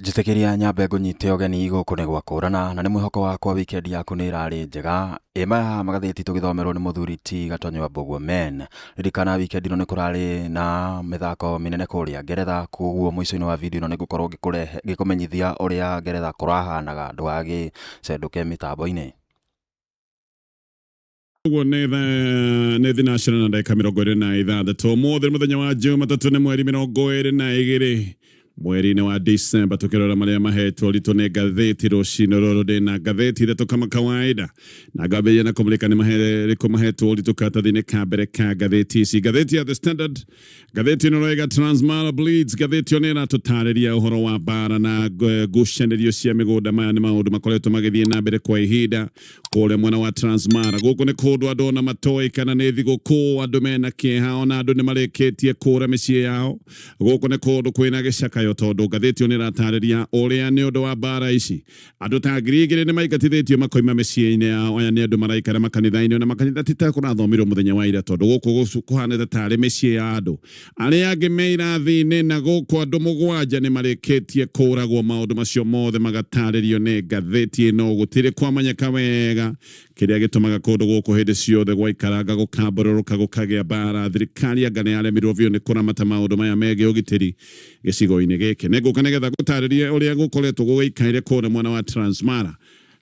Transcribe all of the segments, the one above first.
Njĩtĩkĩria nyambe ngũnyite ũgeni gũkũ nĩ gwa kũrana na nĩ mwĩhoko wakwa weekend yaku nĩ ĩrarĩ njega. Ĩ maya magathĩti tũgĩthomerwo nĩ mũthuri ti Gatonyo wa Mbũguo Men. Ririkana weekend ĩno nĩ kũrarĩ na mĩthako mĩnene kũrĩa Ngeretha, koguo mũico-inĩ wa video ĩno nĩ ngũkorwo ngĩkũrehe ngĩkũmenyithia ũrĩa Ngeretha kũrahanaga ndũgagĩcendũke mĩtambo-inĩ. Ũguo nĩ thaa nĩ thinacara na ndagĩka 26. Ũmũthĩ nĩ mũthenya wa Jumatatũ, nĩ mweri 22 mweri-inĩ wa Disemba. Tũkĩrora marĩa mahetwo ũritũ nĩ ngathĩti rũcinĩ rũrũ, ndĩna ngathĩti ithatũ kama kawaida, na ngambĩrĩria na kũmũrĩka nĩ marĩkũ mahetwo ũritũ karatathi-inĩ ka mbere ka ngathĩti ici. Ngathĩti ya The Standard, ngathĩti ĩno ĩroiga Transmara Bleeds. Ngathĩti ĩyo nĩ ĩratũtarĩria ũhoro wa mbara na ngucanĩrio cia mĩgũnda. Maya nĩ maũndũ makoretwo magĩthiĩ na mbere kwa ihinda kũrĩa mwena wa Transmara. Gũkũ nĩ kũndũ andũ ona matoĩ kana nĩ thigũkũ, andũ mena kĩeha, ona andũ nĩ marĩkĩtie kũra mĩciĩ yao. Gũkũ nĩ kũndũ kwĩna gĩcakayo tondũ ngathĩti ĩyo nĩ ĩratarĩria ũrĩa nĩ ũndũ wa mbara ici andũ ta 2000 nĩ maingatithĩtio makoima mĩciĩ-inĩ yao. Aya nĩ andũ maraikara makanitha-inĩ, ona makanitha ti ta kũrathomirwo mũthenya wa ira, tondũ gũkũ kũhanĩte tarĩ mĩciĩ ya andũ arĩa angĩ me irathi-inĩ. Na gũkũ andũ 7 nĩ marĩkĩtie kũragwo. Maũndũ macio mothe magatarĩrio nĩ ngathĩti ĩno. Gũtirĩ kwamenyeka wega kĩrĩa gĩtũmaga kũndũ gũkũ hĩndĩ ciothe gwaikaranga gũkambũrũrũka gũkagĩa mbara. Thirikari anga nĩ yaremirwo biũ nĩ kũramata maũndũ maya megiĩ ũgitĩri gĩcigo-inĩ gĩkĩ. Nĩ ngũka nĩgetha ngũtarĩrie ũrĩa gũkoretwo gũgĩikaire kũrĩa mwena wa Transmara.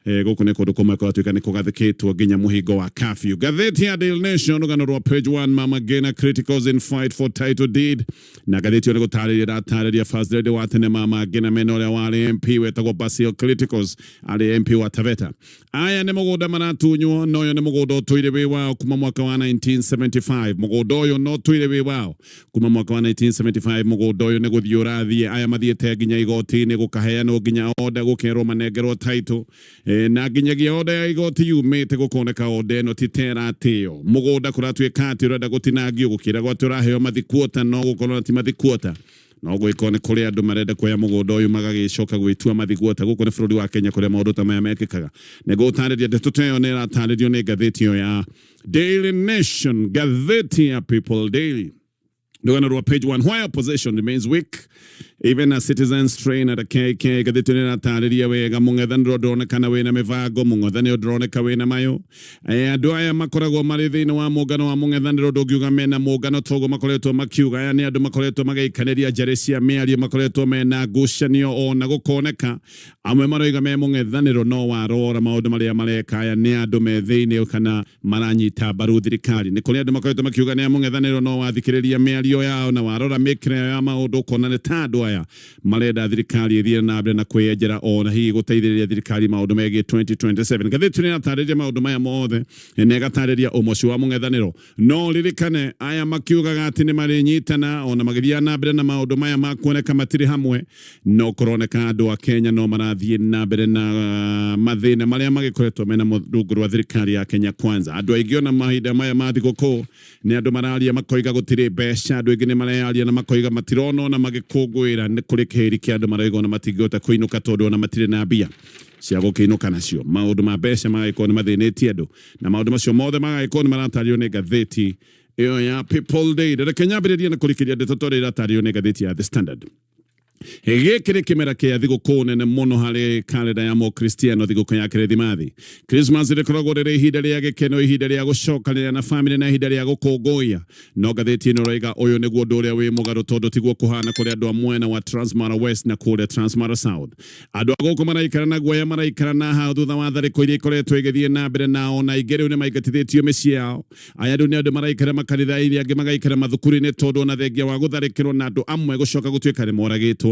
Gũkũ nĩ kũndũ kũmwe kũratuĩka nĩ kũgathĩkĩtwo nginya mũhingo wa curfew. Ngathĩti ya Daily Nation, rũgano rwa page 1, Mama Ngina criticals in fight for title deed. Na ngathĩti ĩyo nĩ gũtarĩria ĩratarĩria First Lady wa tene Mama Ngina mena ũrĩa warĩ MP wetagwo Basil Criticals, arĩ MP wa Taveta. Aya nĩ mũgũnda maratunywo, na ũyũ nĩ mũgũnda ũtũire wĩ wao kuma mwaka wa 1975. Mũgũnda ũyũ no ũtũire wĩ wao kuma mwaka wa 1975. Mũgũnda ũyũ nĩ gũthiĩ ũrathiĩ, aya mathiĩte nginya igoti-inĩ, gũkaheanwo nginya order, gũkerwo manengerwo title, na nginyagia order ya igoti yumĩte gũkoneka order ĩno ti ta ĩratĩo. Mũgũnda kũratuĩka atĩ ũrenda gũtinangio, gũkĩragwo atĩ ũraheo mathikuota, no gũkorwo ti mathikuota, no gwĩko nĩ kũrĩ andũ marenda kuoya mũgũnda ũyũ magagĩcoka gwĩtua mathiguota. Gũkũ nĩ bũrũri wa Kenya kũrĩa maũndũ ta maya mekĩkaga. Nĩ ngũtarĩria ndeto ta ĩyo nĩ ĩratarĩrio nĩ ngathĩti ĩyo ya Daily Nation. Ngathĩti ya People Daily, rũgano rwa page 1, why opposition remains weak even as citizens train at a KK. Ngathĩti ĩno ĩratarĩria wega mũng'ethanĩro ndũronekana wĩna mĩbango, mũng'ethanĩro ndũroneka wĩna mayũ. Andũ aya makoragwo marĩ thĩinĩ wa mũngano wa mũng'ethanĩro, ndũngiuga mena mũngano toguo makoretwo makiuga. Aya nĩ andũ makoretwo magĩikanĩria njarĩ cia mĩario, makoretwo mena ngucanio, ona gũkoneka amwe maroiga me mũng'ethanĩro, no warora maũndũ marĩa mareka, aya nĩ andũ me thĩinĩ kana maranyita mbaru thirikari. Nĩ kũrĩ andũ makoretwo makiuga nĩ a mũng'ethanĩro, no wathikĩrĩria mĩario yao na warora mĩkĩre yao ya maũndũ, ũkona nĩ ta andũ aya marenda thirikari ĩthiĩ na mbere na kwĩyenjera, ona hihi gũteithĩrĩria thirikari maũndũ megiĩ 2027. Ngathĩti nĩ ĩratarĩria maũndũ maya mothe na ĩgatarĩria ũmoci wa mũng'ethanĩro. No ririkane aya makiugaga atĩ nĩ marĩnyitana, ona magĩthiaga na mbere na maũndũ maya ma kuoneka matirĩ hamwe, no kũroneka andũ a Kenya no marathiĩ na mbere na mathĩna marĩa magĩkoretwo mena rungu rwa thirikari ya Kenya Kwanza. Andũ aingĩ ona mahinda maya ma thigũkũ nĩ andũ mararia makoiga gũtirĩ mbeca. Andũ aingĩ nĩ mareyaria na makoiga matirona ona magĩkũngũĩra. Nĩ kũrĩ kĩhĩri kĩa andũ maroiga ona matingĩhota kũinũka tondũ ona matirĩ na mbia cia gũkĩinũka nacio. Maũndũ ma mbeca magagĩkorwo nĩ mathĩnĩtie andũ, na maũndũ macio mothe magagĩkorwo nĩ maratarĩrio nĩ ngathĩti ĩyo ya People Daily. Reke nyambĩrĩrie na kũrikĩria ndeto tondũ ĩratarĩrio nĩ ngathĩti ya The Standard. Gĩkĩ nĩ kĩmera kĩa thigũkũ nene mũno harĩ karenda ya Mũkristiano, thigũkũ ya Kĩrithimathi. Christmas rĩkoragwo rĩrĩ ihinda rĩa gĩkeno, ihinda rĩa gũcokanĩrĩra na famĩlĩ na ihinda rĩa gũkũngũiya. No ngathĩti ĩno ĩroiga ũyũ nĩguo ũndũ ũrĩa wĩ mũgarũ, tondũ tiguo kũhana kũrĩ andũ a mwena wa Transmara West na kũrĩa Transmara South. Andũ a gũkũ maraikara na guoya, maraikara na hao thutha wa tharĩko iria ikoretwo igĩthiĩ na mbere, na ona aingĩ rĩu nĩ maingatithĩtio mĩciĩ yao. Aya rĩu nĩ andũ maraikara makanitha-inĩ, angĩ magaikara mathukuru-inĩ, tondũ ona thengia wa gũtharĩkĩrwo na andũ amwe gũcoka gũtuĩka nĩ moragĩtwo,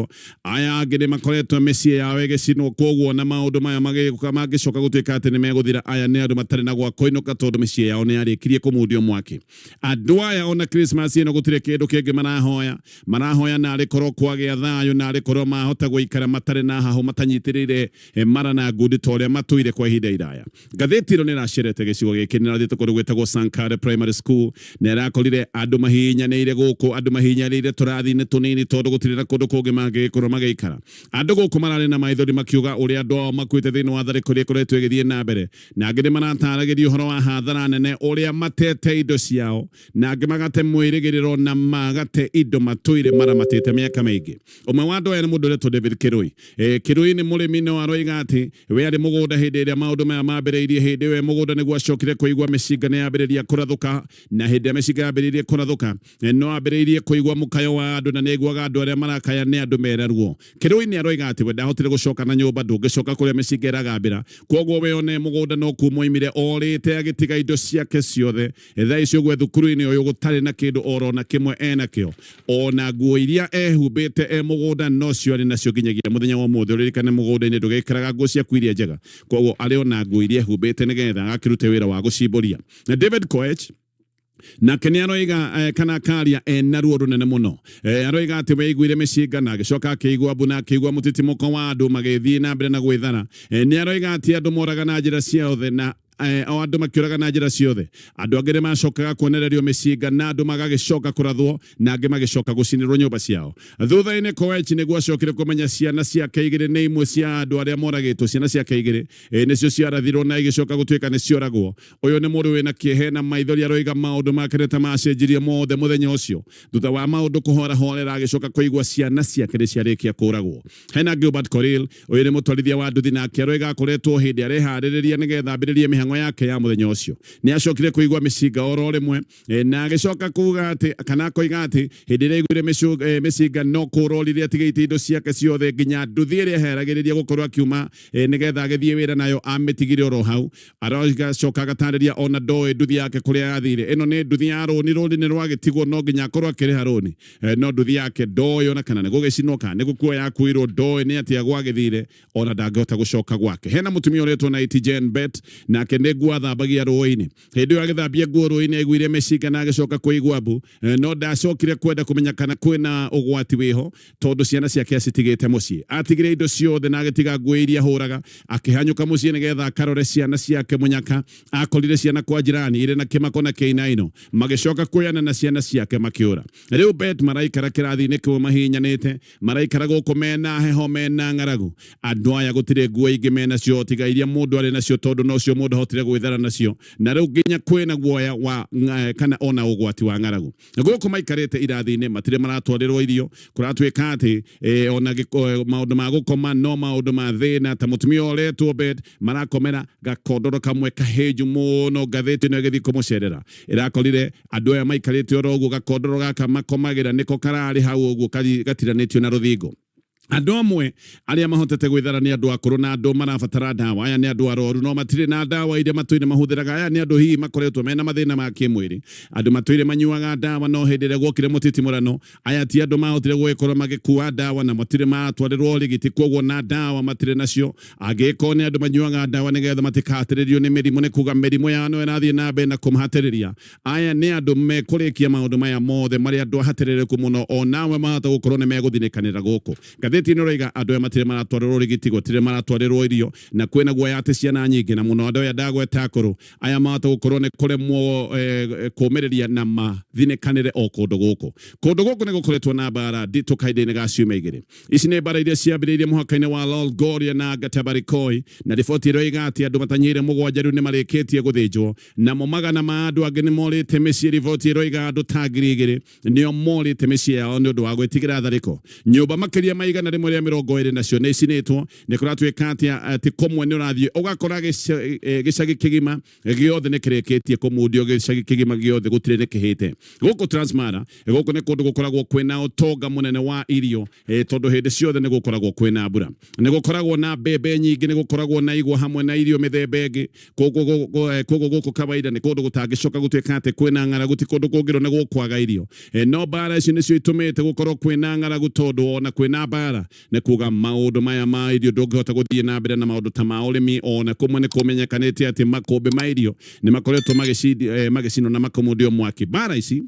aya angĩ nĩ makoretwo mĩciĩ yao ĩgĩcinwo. Kwoguo ona maũndũ maya mangĩcoka gũtuĩka atĩ nĩ megũthira, aya nĩ andũ matarĩ na gwa kũinũka tondũ mĩciĩ yao nĩ yarĩkirie kũmundio mwaki. Andũ aya ona Christmas ĩno gũtirĩ kĩndũ kĩngĩ marahoya, marahoya narĩ korwo kwagĩa thayũ, narĩ korwo mahota gũikara matarĩ na hahũ, matanyitĩrĩire mara na ngundi ta ũrĩa matũire kwa ihinda iraya. Ngathĩti ĩno nĩ ĩracerete gĩcigo gĩkĩ, nĩ ĩrathiĩte kũndũ gwĩtagwo Sankare Primary School na ĩrakorire andũ mahihinyanĩire gũkũ, andũ mahihinyanĩire tũrathi-inĩ tũnini tondũ gũtirĩ na kũndũ kũngĩ. mangĩgĩkorwo magĩikara. Andũ gũkũ mararĩ na maithori makiuga ũrĩa andũ ao makuĩte thĩinĩ wa tharĩko iria ĩkoretwo ĩgĩthiĩ na mbere, na angĩ nĩ marataragĩria ũhoro wa hathara nene ũrĩa matete indo ciao, na angĩ magate mwĩrĩgĩrĩro na magate indo matũire maramatĩte mĩaka mĩingĩ. Ũmwe wa andũ aya nĩ mũndũ ũretwo David Kirui. Kirui nĩ mũrĩmi no aroiga atĩ we arĩ mũgũnda hĩndĩ ĩrĩa maũndũ maya mambĩrĩirie. Hĩndĩ ĩyo e mũgũnda nĩguo acokire kũigua mĩcinga nĩ yambĩrĩria kũrathũka, na hĩndĩ ĩrĩa mĩcinga yambĩrĩirie kũrathũka no ambĩrĩirie kũigua mũkayo wa andũ na nĩ aiguaga andũ arĩa marakaya nĩ andũ mena ruo. Kirui nĩ aroiga atĩ we ndahotire gũcoka na nyũmba, ndũngĩcoka kũrĩa mĩcinga ĩragambĩra, kwoguo we one mũgũnda no kuuma oimire orĩte agĩtiga indo ciake ciothe. Thaa ici ũguo e thukuru-inĩ ũyũ gũtarĩ na kĩndũ oro na kĩmwe enakĩo, ona nguo iria ehumbĩte e mũgũnda nocio arĩ nacio nginyagia mũthenya wa ũmũthĩ. Ũririkane mũgũnda-inĩ ndũgĩkĩraga nguo ciaku iria njega, kwoguo arĩ ona nguo iria ehumbĩte nĩgetha agakĩrute wĩra wa gũcimbũria. David Koech nake nĩ aroiga kana akaria ena ruo rũnene mũno. Aroiga atĩ we aiguire mĩcinga na agĩcoka akĩigua mbu na akĩigua mũtitimũko wa andũ magĩthiĩ na mbere na gwĩthara. Nĩ aroiga atĩ andũ moraga na njĩra ciothe na o andũ makĩũraga na njĩra ciothe. Andũ angĩ nĩ macokaga kuonererio mĩcinga na andũ magagĩcoka kũrathwo na angĩ magĩcoka gũcinĩrwo nyũmba ciao. Thutha-inĩ Koech nĩguo acokire kũmenya ciana ciake igĩrĩ nĩ imwe cia andũ arĩa moragĩtwo. Ciana ciake igĩrĩ nĩcio ciarathirwo na igĩcoka gũtuĩka nĩ cioragwo. Ũyũ nĩ mũndũ wĩna kĩehe na maithori aroiga maũndũ make nĩ ta macenjirie mothe mũthenya ũcio. Thutha wa maũndũ kũhorahorera agĩcoka kũigua ciana ciake nĩ ciarĩkia kũragwo. Hena Gilbert Korir, ũyũ nĩ mũtwarithia wa nduthi nake aroiga akoretwo hĩndĩ areharĩrĩria nĩgetha ambĩrĩrie mĩhang'o yake ya mũthenya ũcio. Nĩ acokire kũigua mĩcinga oro rĩmwe na agĩcoka kuga atĩ kana akoiga atĩ hĩndĩ ĩrĩa aiguire mĩcinga no kũra orire atigĩte indo ciake ciothe nginya nduthi ĩrĩa eharagĩrĩria gũkorwo akiuma nĩgetha agĩthiĩ wĩra nayo amĩtigire oro hau. Aracoka agatarĩria ona ndoĩ nduthi yake kũrĩa yathire. Ĩno nĩ nduthi ya rũni, rũni nĩ rwagĩtigwo no nginya akorwo akĩrĩha rũni. No nduthi yake ndoĩ ona kana nĩ gũgĩcinwo kana nĩ gũkua yakuirwo, ndoĩ nĩ atĩa gwagĩthire, ona ndangĩhota gũcoka gwake. Hena mũtumia ũretwo Naiti Jane Bet, nake nĩ nguo athambagia rũĩ-inĩ. Hĩndĩ ĩyo agĩthambia nguo rũĩ-inĩ aiguire mĩcinga na agĩcoka kũigua mbu, no ndacokire kwenda kũmenya kana kwĩna ũgwati wĩho tondũ ciana ciake acitigĩte mũciĩ. Atigire indo ciothe na agĩtiga nguo iria ahũraga, akĩhanyũka mũciĩ nĩgetha akarore ciana ciake mũnyaka. Akorire ciana kwa jirani irĩ na kĩmako na kĩinaino, magĩcoka kuoyana na ciana ciake makĩũra. Rĩu Bet maraikara kĩrathi-inĩ kĩmwe mahihinyanĩte, maraikara gũkũ mena heho mena ng'aragu. Andũ aya gũtirĩ nguo ingĩ menacio tiga iria mũndũ arĩ nacio tondũ nocio mũndũ ahotire gwĩthara nacio, na rĩu nginya kwĩna guoya wa kana ona ũgwati wa ng'aragu. Gũkũ maikarĩte irathi-inĩ matirĩ maratwarĩrwo irio, kũratuĩka atĩ ona maũndũ ma gũkoma no maũndũ ma thĩna. Ta mũtumia ũretwo Bet marakomera gakondoro kamwe kahĩnju mũno. Ngathĩti ĩno ĩgĩthiĩ kũmũcerera ĩrakorire andũ aya maikarĩte oro ũguo, gakondoro gaka makomagĩra nĩko kararĩ hau ũguo gatiranĩtio na rũthingo. Andũ amwe arĩa mahotete gwĩthara nĩ andũ akũrũ na andũ marabatara ndawa. Aya nĩ andũ arwaru no matirĩ na ndawa iria matũire mahũthĩraga. Aya nĩ andũ hihi makoretwo mena mathĩna ma kĩmwĩrĩ, andũ matũire manyuaga ndawa no hĩndĩ ĩrĩa gwokire mũtitimũrano, aya ti andũ mahotire gũgĩkorwo magĩkua ndawa na matirĩ maratwarĩrwo ũrigiti, kwoguo na ndawa matirĩ nacio. Angĩgĩkorwo nĩ andũ manyuaga ndawa nĩgetha matikahatĩrĩrio nĩ mĩrimũ, nĩ kuga mĩrimũ yao no ĩrathiĩ na mbere na kũmahatĩrĩria. Aya nĩ andũ mekũrĩkia maũndũ maya mothe marĩ andũ ahatĩrĩrĩku mũno, o nawe mahota gũkorwo nĩ megũthinĩkanĩra gũkũ. Ngathĩti ĩno ĩroiga andũ aya matirĩ maratwarĩrwo ũrigiti, gũtirĩ maratwarĩrwo irio, na kwĩna guoya atĩ ciana nyingĩ na mũno andũ aya ndagweta akũrũ aya mahota gũkorwo nĩ kũremwo kũmĩrĩria na mathinĩkanĩre o kũndũ gũkũ. Kũndũ gũkũ nĩ gũkoretwo na mbara nditũ kahinda-inĩ ga ciumia igĩrĩ. Ici nĩ mbara iria ciambĩrĩirie mũhaka-inĩ wa Lolgoria na Gatabarikoi, na riboti ĩroiga atĩ andũ matanyihĩire 7 rĩu nĩ marĩkĩtie gũthĩnjwo, namo magana ma andũ angĩ nĩ morĩte mĩciĩ. Riboti ĩroiga andũ ta 2,000 nĩo morĩte mĩciĩ yao nĩ ũndũ wa gwĩtigĩra tharĩko. Nyũmba makĩria ma 120 nacio nĩ icinĩtwo. Nĩ kũratuĩka atĩ kũmwe nĩ ũrathiĩ ũgakora gĩcagi kĩgima gĩothe nĩ kĩrĩkĩtie kũmundio, gĩcagi kĩgima gĩothe gũtirĩ nĩ kĩhĩte. Gũkũ Transmara, gũkũ nĩ kũndũ gũkoragwo kwĩna ũtonga mũnene wa irio, tondũ hĩndĩ ciothe nĩ gũkoragwo kwĩna mbura, nĩ gũkoragwo na mbembe nyingĩ, nĩ gũkoragwo na igwa hamwe na irio mĩthemba ĩngĩ. Koguo gũkũ kawaida nĩ kũndũ gũtangĩcoka gũtuĩka atĩ kwĩna ng'aragu, ti kũndũ kũngĩrwo nĩ gũkwaga irio. No mbara ici nĩcio itũmĩte gũkorwo kwĩna ng'aragu, tondũ ona kwĩna mbara nĩ kuga maũndũ maya ma irio ndũngĩhota gũthiĩ na mbere na maũndũ ta ma ũrĩmi. Ona kũmwe nĩ kũmenyekanĩte atĩ makũmbĩ ma irio nĩ makoretwo magĩcinwo na makũmundio mwaki. Mbara ici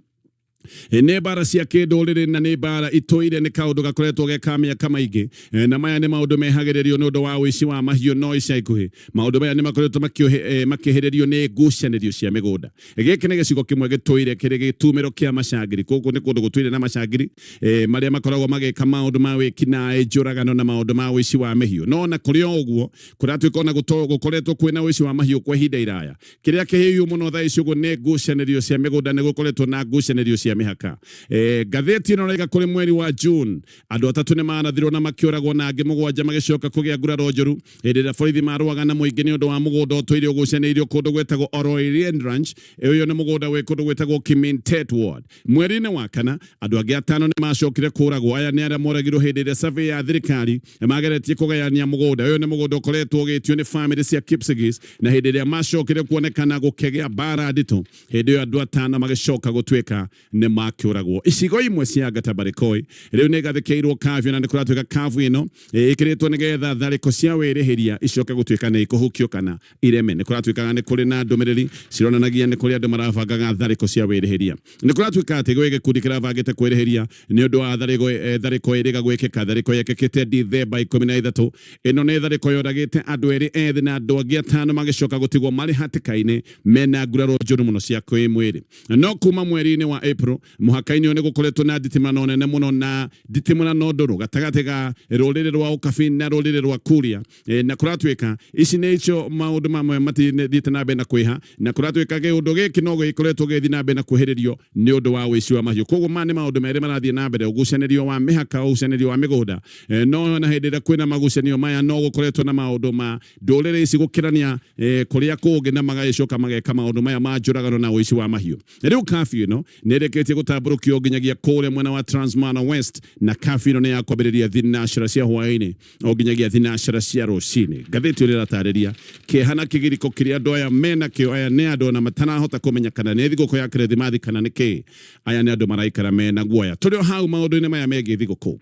Nĩ mbara cia kĩndũrĩrĩ na nĩ mbara itũire nĩ kaũndũ gakoretwo ge ka mĩaka maingĩ. Na maya nĩ maũndũ mehagĩrĩrio nĩ ũndũ wa ũici wa mahiũ, no ica ikuhĩ maũndũ maya nĩ makoretwo makĩhĩrĩrio nĩ ngucanĩrio cia mĩgũnda. Gĩkĩ nĩ gĩcigo kĩmwe gĩtũire kĩrĩ gĩtumĩro kĩa macangiri. Gũkũ nĩ kũndũ gũtũire na macangiri marĩa makoragwo magĩka maũndũ ma wĩkinaĩ, njũragano na maũndũ ma ũici wa mĩhiũ. No ona kũrĩ o ũguo, kũratuĩka ona gũkoretwo kwĩna ũici wa mahiũ kwa ihinda iraya. Kĩrĩa kĩhiũ mũno thaa ici ũguo nĩ ngucanĩrio cia mĩgũnda, nĩ gũkoretwo na ngucanĩrio cia mĩhaka. Ngathĩti ĩno ĩraiga kũrĩ mweri wa June andũ atatũ nĩ marathirwo na makĩũragwo na angĩ 7 magĩcoka kũgĩa nguraro njũru hĩndĩ ĩrĩa borithi marũaga na mũingĩ nĩ ũndũ wa mũgũnda ũtũire ũgucanĩirio kũndũ gwĩtagwo Oloirien Ranch. Ũyũ nĩ mũgũnda wĩ kũndũ gwĩtagwo Kimintet Ward. Mweri-inĩ wa kana andũ angĩ 5 nĩ macokire kũragwo. Aya nĩ arĩa moragirwo hĩndĩ ĩrĩa survey ya thirikari mageretie kũgayania mũgũnda. Ũyũ nĩ mũgũnda ũkoretwo ũgĩtio nĩ famĩlĩ cia Kipsigis, na hĩndĩ ĩrĩa macokire kuonekana gũkĩgĩa mbara nditũ, hĩndĩ ĩyo andũ 5 magĩcoka gũtuĩka nĩ makĩũragwo. Icigo imwe cia Ngata Barikoi rĩu nĩ igathĩkĩirwo kafyu, na nĩ kũratuĩka kafyu ĩno ĩkĩrĩtwo nĩgetha tharĩko cia wĩrĩhĩria icoke gũtuĩka nĩ ikũhukio kana ireme. Nĩ kũratuĩkaga nĩ kũrĩ na ndũmĩrĩri cironanagia nĩ kũrĩ andũ marabangaga tharĩko cia wĩrĩhĩria. Nĩ kũratuĩka atĩ gwĩ gĩkundi kĩrabangĩte kwĩrĩhĩria nĩ ũndũ wa tharĩko ĩrĩga gwĩkĩka. Tharĩko yekĩkĩte Dithemba 13. Ĩno nĩ tharĩko yoragĩte andũ 2 ethĩ na andũ angĩ 5 magĩcoka gũtigwo marĩ hatĩka-inĩ mena nguraro njũru mũno cia kĩmwĩrĩ. No kuma mweri-inĩ wa April mũhaka-inĩ ũyũ nĩ gũkoretwo na nditimũrano nene mũno na nditimũrano ndũrũ gatagatĩ ga rũrĩrĩ rwa Ũkabi na rũrĩrĩ rwa Kuria. Na kũratuĩka ici nĩ icio maũndũ mamwe matithiĩte na mbere na kwĩha, na kũratuĩka kĩũndũ gĩkĩ no gĩkoretwo gĩgĩthiĩ na mbere na kwĩhĩrĩrio nĩ ũndũ wa ũici wa mahiũ. Koguo maya nĩ maũndũ merĩ marathiĩ na mbere, ũgucanĩrio wa mĩhaka, ũgucanĩrio wa mĩgũnda. No na hĩndĩ ĩrĩa kwĩna magucanio maya no gũkoretwo na maũndũ ma ndũrĩrĩ ici gũkĩrania kũrĩa kũngĩ na magagĩcoka mageka maũndũ maya ma njũragano na ũici wa mahiũ. Rĩu kafyu ĩno nĩ ĩrĩkĩtie gũtambũrũkio nginyagia kũrĩa mwena wa Transmara West, na kafyu ĩno nĩ ya kwambĩrĩria thinacara cia hwaĩ-inĩ o nginyagia thinacara cia rũcinĩ. Ngathĩti ĩrĩa ĩratarĩria kĩeha na kĩgirĩko kĩrĩa andũ aya menakĩo. Aya nĩ andũ ona matarahota kũmenya kana nĩ thigũkũ ya Kĩrĩthimathi kana nĩ kĩĩ. Aya nĩ andũ maraikara mena guoya. Tũrĩ o hau maũndũ-inĩ maya megiĩ thigũkũ,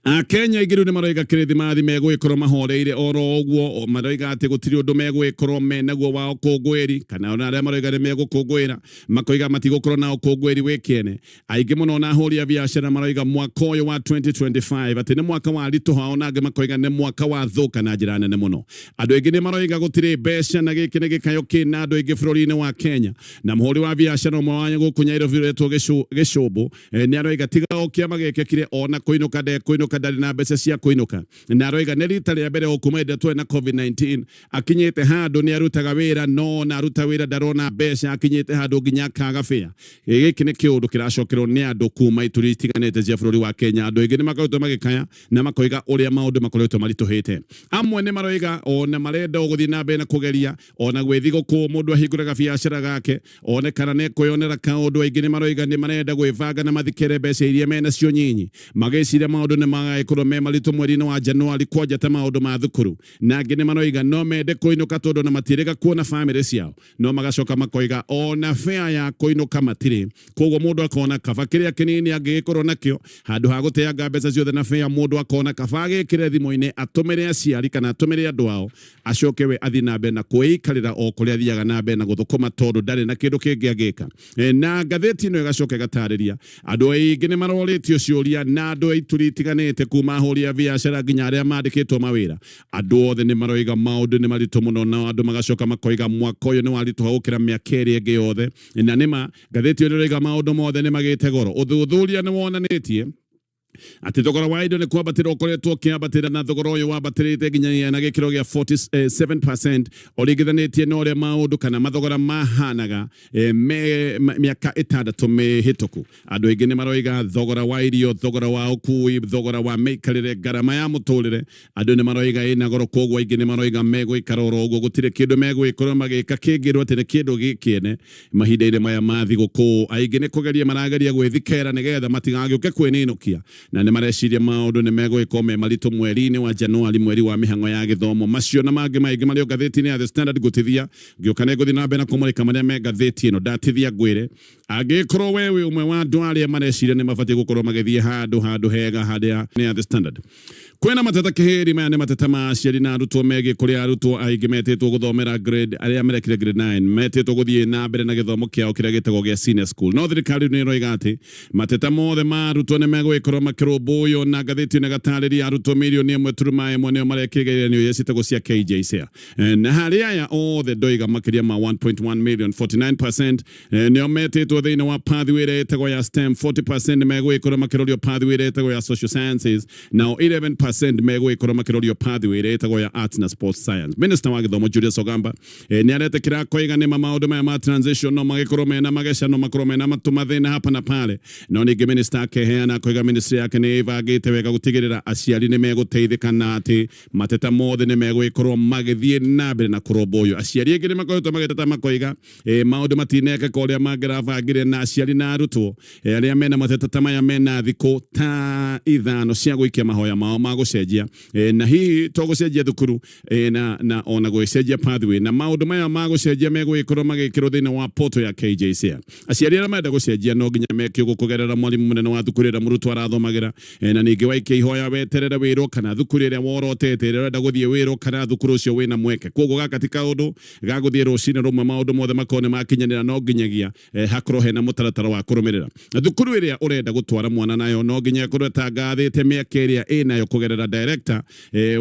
Akenya aingĩ rĩu nĩ maroiga Kĩrĩthimathi megũgĩkorwo mahoreire oro ũguo. Maroiga atĩ gũtirĩ ũndũ megũgĩkorwo menaguo wa ũkũngũĩri, kana ona arĩa maroiga nĩ megũkũngũĩra makoiga matigũkorwo na ũkũngũĩri wĩ kĩene. Aingĩ mũno na ahũri a biacara maroiga mwaka ũyũ wa 2025 atĩ nĩ mwaka wa ritũha, ona angĩ makoiga nĩ mwaka wa thũka na njĩra nene mũno. Andũ aingĩ nĩ maroiga gũtirĩ mbeca, na gĩkĩ nĩ gĩkayo kĩna andũ aingĩ bũrũri-inĩ wa Kenya. Na mũhũri wa biacara ũmwe wa gũkũ Nairobi ũretwo Gĩcũmbũ nĩ aroiga tiga o kĩama gĩkĩkire ona kũinũka ndekũinũka, ndarĩ na mbeca cia kũinũka. Na aroiga nĩ rita rĩa mbere o kuma hĩndĩ ĩrĩa twarĩ na COVID-19 akinyĩte handũ nĩ arutaga wĩra, no ona aruta wĩra ndarona mbeca, akinyĩte handũ nginya akaga bĩa. Gĩkĩ nĩ kĩũndũ kĩracokerwo nĩ andũ kuma ituri itiganĩte cia bũrũri wa Kenya. Andũ aingĩ nĩ makoretwo magĩkaya na makoiga ũrĩa maũndũ makoretwo maritũhĩte. Amwe nĩ maroiga ona marenda gũthiĩ na mbere na kũgeria ona gwĩ thigũkũ mũndũ ahingũraga biacara gake one kana nĩ kwĩyonera kaũndũ. Aingĩ nĩ maroiga nĩ marenda gwĩbanga na mathikĩre mbeca iria menacio nyinyi, magĩciria maũndũ nĩ magagĩkorwo me maritũ mweri-inĩ wa Januari kwanja ta maũndũ ma thukuru. Na angĩ nĩ maroiga no mende kũinũka tondũ na matiĩrĩga kuona bamĩrĩ ciao, no magacoka makoiga ona fare ya kũinũka matirĩ. Koguo mũndũ akona kaba kĩrĩa kĩnini angĩgĩkorwo nakĩo handũ ha gũteanga mbeca ciothe na fare, mũndũ akona kaba agĩkĩre thimũ-inĩ atũmĩre aciari kana atũmĩre andũ ao, acoke we athiĩ na mbere na kwĩikarĩra o kũrĩa athiaga na mbere na gũthũkũma tondũ ndarĩ na kĩndũ kĩngĩ angĩka. Na ngathĩti ĩno ĩgacoka ĩgatarĩria andũ aingĩ nĩ marorĩtio ciũria na andũ a ituri itiganĩte kuma ahũri a biacara nginya arĩa mandĩkĩtwo mawĩra. Andũ othe nĩ maroiga maũndũ nĩ maritũ mũno, nao andũ magacoka makoiga mwaka ũyũ nĩ waritũha gũkĩra mĩaka ĩrĩa ĩngĩ yothe. Na nĩma ngathĩti ĩyo nĩroiga maũndũ mothe nĩ magĩte goro. Ũthuthuria nĩ wonanĩtie atĩ thogora wa indo nĩ kwambatĩra ũkoretwo ũkĩambatĩra, na thogora ũyũ wambatĩrĩte nginyagia na gĩkĩro gĩa 47% ũringithanĩtie na ũrĩa maũndũ kana mathogora mahanaga mĩaka 6 mĩhĩtũku. Andũ aingĩ nĩ maroiga thogora wa irio, thogora wa ũkui, thogora wa mĩikarĩre, ngarama ya mũtũrĩre, andũ nĩ maroiga ĩna goro. Koguo aingĩ nĩ maroiga megũikara oro ũguo, gũtirĩ kĩndũ megũgĩkorwo magĩka kĩngĩrwo atĩ nĩ kĩndũ gĩkĩene mahinda-inĩ maya ma thigũkũ. Aingĩ nĩ kũgeria marageria gwĩthikera nĩgetha matigagĩũke kwĩninũkia. Na nĩ mareciria maũndũ nĩ megũgĩkorwo me maritũ mweri-inĩ wa Januari, mweri wa mĩhang'o ya gĩthomo. Macio na mangĩ maingĩ marĩ o ngathĩti-inĩ ya The Standard. Ngũtithia ngĩũka nĩ ngũthiĩ na mbere na kũmũrĩka marĩa me ngathĩti ĩno. Ndatithia ngwĩre, angĩkorwo we wĩ ũmwe wa andũ arĩa mareciria nĩ mabatiĩ gũkorwo magĩthiĩ handũ hega harĩa nĩ ya The Standard. Kwĩna mateta kĩhĩri. Maya nĩ mateta ma aciari na arutwo megiĩ kũrĩa arutwo aingĩ metĩtwo gũthomera grade, arĩa merekire grade 9 metĩtwo gũthiĩ na mbere na gĩthomo kĩao kĩrĩa gĩtagwo gĩa senior school. No thirikari rĩu nĩ ĩroiga atĩ mateta mothe ma arutwo nĩ megũgĩkorwo makĩrũmbũywo, na ngathĩti ĩno ĩgatarĩria arutwo 1.1 mirioni nĩo marekire igeranio iria ciĩtagwo cia KJSEA. Na harĩ aya othe ndoiga makĩria ma 1.1 million, 49% nĩo metĩtwo thĩinĩ wa pathway ĩrĩa ĩtagwo ya STEM, 40% nĩ megũgĩkorwo makĩrorio pathway ĩrĩa ĩtagwo ya social sciences, nao 11% megũgĩkorwo makĩrorio pathway ĩrĩa ĩtagwo ya arts na sports science. Minister wa gĩthomo Julius Ogamba nĩ aretĩkĩra koiga nĩma maũndũ maya ma transition no magĩkorwo mena mageca, no makorwo mena tũmathĩna hapa na pale. No ningĩ minister akeheana akoiga ministry yake nĩ ĩbangĩte wega gũtigĩrĩra aciari nĩ megũteithĩka na atĩ mateta mothe nĩ megũgĩkorwo magĩthiĩ na mbere na kũrũmbũywo. Aciari aingĩ nĩ makoretwo magĩteta makoiga maũndũ matinekeka ũrĩa mangĩrabangire, na aciari na arutwo arĩa mena mateta ta maya mena thikũ ta 5 cia gũikia mahoya mao ma gũcenjia, na hihi to gũcenjia thukuru, na ona gũgĩcenjia pathway, na maũndũ maya ma gũcenjia megũgĩkorwo magĩkĩrwo thĩinĩ wa portal ya KJSEA. Aciari arĩa marenda gũcenjia no nginya meke ũguo kũgerera mwarimũ mũnene wa thukuru ĩrĩa mũrutwo arathomagĩra, na ningĩ waikia ihoya weterere wĩrwo kana thukuru ĩrĩa worotete, ĩrĩa ũrenda gũthiĩ, wĩrwo kana thukuru ũcio wĩna mweke. Koguo gaka ti kaũndũ ga gũthiĩ rũcinĩ rũmwe maũndũ mothe makorwo nĩ makinyanĩra, no nginyagia hakorwo hena mũtaratara wa kũrũmĩrĩra. Thukuru ĩrĩa ũrenda gũtwara mwana nayo no nginya ĩkorwo ĩtangathĩte mĩaka ĩrĩa ĩnayo kũgerera director